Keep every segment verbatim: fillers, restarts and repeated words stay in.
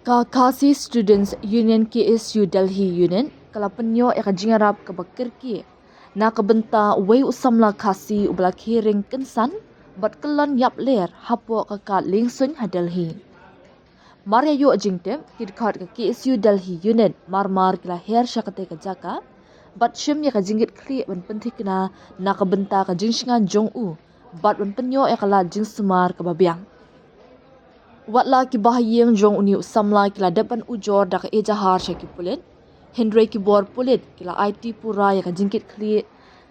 Ka Khasi Students Union, K S U Delhi Unit, ka la pynïoh ïa ka jingïarap kaba kyrkieh na ka bynta uwei u samla Khasi uba la khie ring kynsan bad kyllon ïapler hapoh ka kad liengsuiñ ha Delhi. Mar ïa ïoh jingtip, ki dkhot ka K S U Delhi Unit mar mar ki la her sha katei ka jaka bad shim ïa ka jingkitkhlieh ban pynthikna na ka bynta ka jingshngaiñ jong u bad ban pynïoh ïa ka lad jingsumar kaba biang. Wat la ki bahaïing jong une u samla ki la dep ban ujor da ka ejahar sha ki pulit, hynrei ki bor pulit ki la aiti pura ïa ka jingkitkhlieh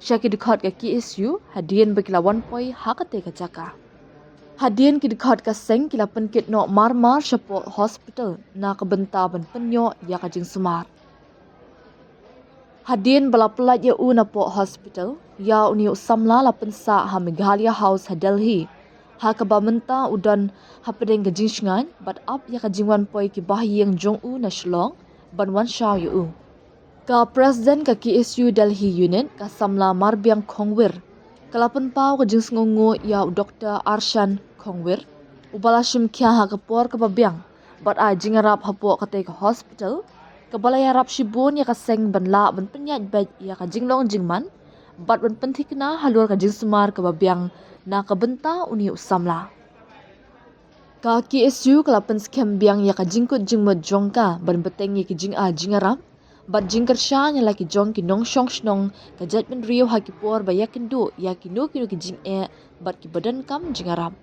sha ki dkhot ka K S U hadien ba ki la wan poi ha katei ka jaka. Hadien ki dkhot ka seng ki la pynkit noh mar mar shapoh hospital na ka bynta ban pynïoh ïa ka jingsumar. Hadien ba la pyllait ïa u napoh hospital, ïa une u samla la pynsah ha Meghalaya House ha Delhi, ha kaba mynta u don hapdeng ka jingshngaiñ bad ap ïa ka jingwan poi ki bahaïing jong u na Shillong ban wan shaw ïa u. Ka President ka K S U Delhi Unit, ka samla Marbiang Khongwir, ka la pynpaw ka jingsngewnguh ïa u Doktor Arshan Khongwir, uba la shim khia ha ka por kaba biang bad ai jingïarap hapoh katei ka hospital, kaba la ïarap shibun ïa ka seng ban lah ban pynïaid beit ïa ka jinglong jingman bad ban pynthikna halor ka jingsumar kaba biang na ka bynta une u samla. Ka K S U ka la pynskhem biang ïa ka jingkut jingmut jong ka ban bteng ïa ki jingai jingïarap bad jingkyrshan ïa la ki jong ki nongshong shnong ka jaitbynriew ha ki por ba ïakynduh ïa kino kino ki jingeh bad kiba donkam jingïarap.